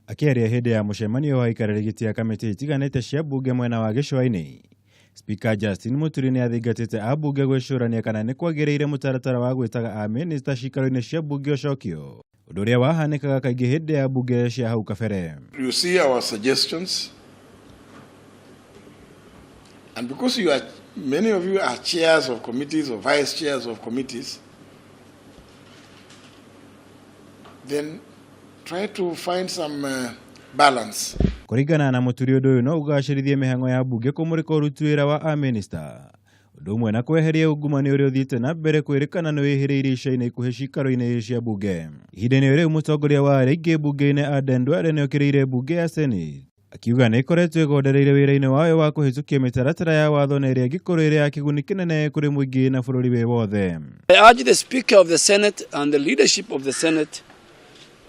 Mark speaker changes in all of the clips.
Speaker 1: Akĩaria hĩndĩ ya mũcemanio wa aikarĩri gĩtĩ a kamĩtĩ itiganĩte cia mbunge mwena wa gĩcũa-inĩ, Speaker Justin Muturi nĩ athingatĩte ambunge gwĩcũrania kana nĩ kwagĩrĩire mũtaratara wa gwĩtaga amĩnĩsta ciikaro-inĩ cia mbunge ũcokio, ũndũ ũrĩa wahanĩkaga kaingĩ hĩndĩ ya mbunge cia hau kabere.
Speaker 2: You see our suggestions, and because you are, many of you are chairs of committees or vice chairs of committees, then try to find some balance.
Speaker 1: Kũringana na Muturi, ũndũ ũyũ no ũgacĩrithie mĩhang'o ya mbunge kũmũrĩka ũruti wĩra wa amĩnĩsta, ũndũ ũmwe na kweheria ungumania ũrĩa ũthiĩte na mbere kwĩrĩkana nĩ wĩhĩrĩirie ica-inĩ ikuhĩ ciikaro-inĩ cia mbunge. Ihinda-inĩ rĩu, mũtongoria wa arĩa aingĩ mbunge-inĩ Aden Duale nĩ okĩrĩire mbunge ya Senate, akiuga nĩ ĩkoretwo ĩgondereire wĩra-inĩ wayo wa kũhĩtũkia mĩtaratara ya watho na ĩrĩa ĩngĩkorwo ĩrĩ ya kĩguni kĩnene kũrĩ mũingĩ na bũrũri wĩ wothe.
Speaker 3: I urge the Speaker of the Senate and the leadership of the Senate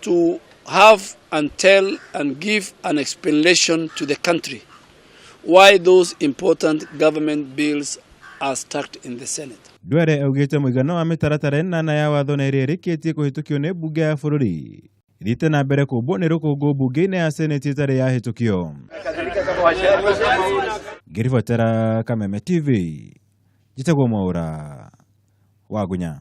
Speaker 3: to have and tell and give an explanation to the country why those important government bills are stuck in the Senate.
Speaker 1: Duale augĩte mũigana wa mĩtaratara 8 ya watho na ĩrĩa ĩrĩkĩtie kũhĩtũkio nĩ mbunge ya bũrũri ĩthiĩte na mbere kũmbwo nĩ rũkũngũ mbunge-inĩ ya Senate ĩtarĩ yahĩtũkio. Ngĩribotera Kameme TV, njĩtagwo Mwaũra Wagunya.